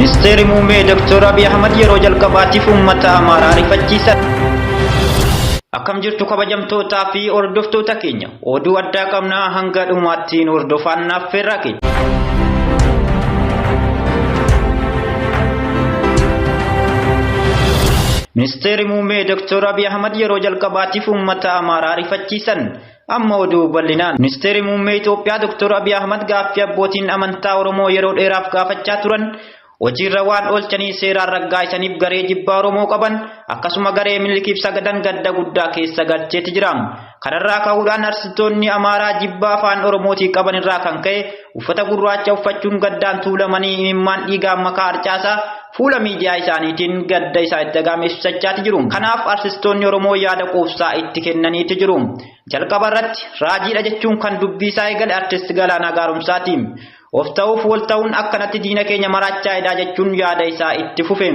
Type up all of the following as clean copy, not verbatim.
Ministeerri Muummee Dr. Abiy Ahmad yeroo jalqabaatiif uummata Amaaraa rifachiisan. Akkam jirtu kabajamtootaa fi hordoftoota keenya oduu addaa qabnaa hanga dhumaatti nu hordofaan affeerraa keenya. Ministeerri Muummee Dr. Abiy Ahmad yeroo jalqabaatiif uummata Amaaraa rifachiisan. Amma oduu bal'inaan. Ministeerri Muummee Itoophiyaa Dr. Abiy Ahmad gaaffii abbootiin amantaa Oromoo yeroo dheeraaf gaafachaa turan hojiirra waan oolchanii seeraan raggaasisaniif garee jibbaa Oromoo qaban akkasuma garee Minilikiif sagadan gadda guddaa keessa galcheeti jira. Kanarraa ka'uudhaan artistoonni Amaaraa jibbaa afaan Oromootii qaban irraa kan ka'e uffata gurraacha uffachuun gaddaan tuulamanii imimmaan dhiigaan makaa harcaasaa fuula miidiyaa isaaniitiin gadda isaa itti dhaga'ame ibsachaati jiru. Kanaaf artistoonni Oromoo yaada quubsaa itti kennaniiti jiru. Jalqaba irratti raajiidha jechuun kan dubbii isaa eegale artist Galaanaa Gaaromsaati. Of ta'uuf wal ta'uun akkanatti diina keenya maraachaa hidhaa jechuun yaada isaa itti fufe.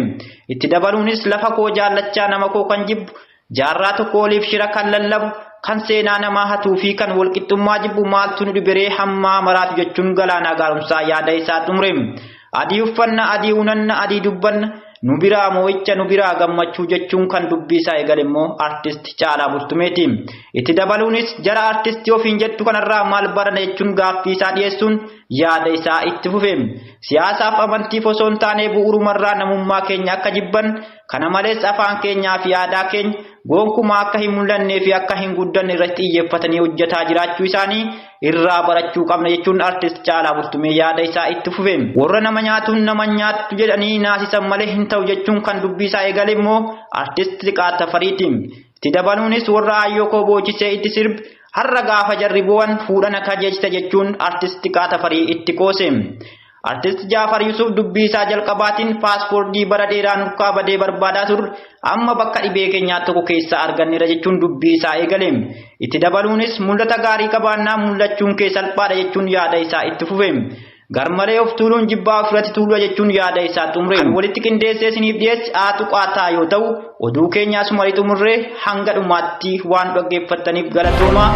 Itti dabaluunis lafa koo jaallachaa nama koo kan jibbu jaarraa tokko oliif shira kan lallabu kan seenaa namaa hatuu fi kan walqixxummaa jibbu maaltu nu dhibiree hammaa maraatu jechuun Galaanaa Gaaromsaa yaada isaa xumure. Adii uffanna, adii unanna, adii dubbanna, nu biraa moo'icha, nu biraa gammachuu jechuun kan dubbii isaa eegale immoo artist Caalaa Bultumeeti. Itti dabaluunis jara artistii ofiin jettu kanarraa maal barana jechuun gaaffii isaa dhiyeessuun yaada isaa itti fufe. Siyaasaaf amantiif osoo hin taane bu'uurumarraa namummaa keenya akka jibban kana malees afaan keenyaa fi aadaa keenya gonkumaa akka hin mul'annee fi akka hin guddanne irratti xiyyeeffatanii hojjetaa jiraachuu isaanii irraa barachuu qabna jechuun artist Caalaa Bultumee yaada isaa itti fufe. Warra nama nyaatuun nama nyaattu jedhanii naasisan malee hin ta'u jechuun kan dubbii isaa eegale immoo artist Xiqaa Tafariiti. Itti dabaluunis warra aayyoo koo boochisee itti sirbi har'a gaafa jarri bu'an fuudhana kajeelchita jechuun artist Xiqaa Tafarii itti qoose. Artist Jaafar Yusuf dubbii isaa jalqabaatiin paaspoortii bara dheeraa nurkaa badee barbaadaa turre amma bakka dhibee keenyaa tokko keessaa arganneera jechuun dubbii isaa eegale. Itti dabaluunis mul'ata gaarii qabaannaa mul'achuun kee salphaadha jechuun yaada isaa itti fufe. Garmalee of tuuluun jibbaa ofirratti tuuluu jechuun yaada isaa xumure. Kan walitti qindeessee isiniif dhiyeesse Aatu Qaataa yoo ta'u oduu keenya asuma xumurree hanga dhumaatti waan dhaggeeffattaniif galatoomaa.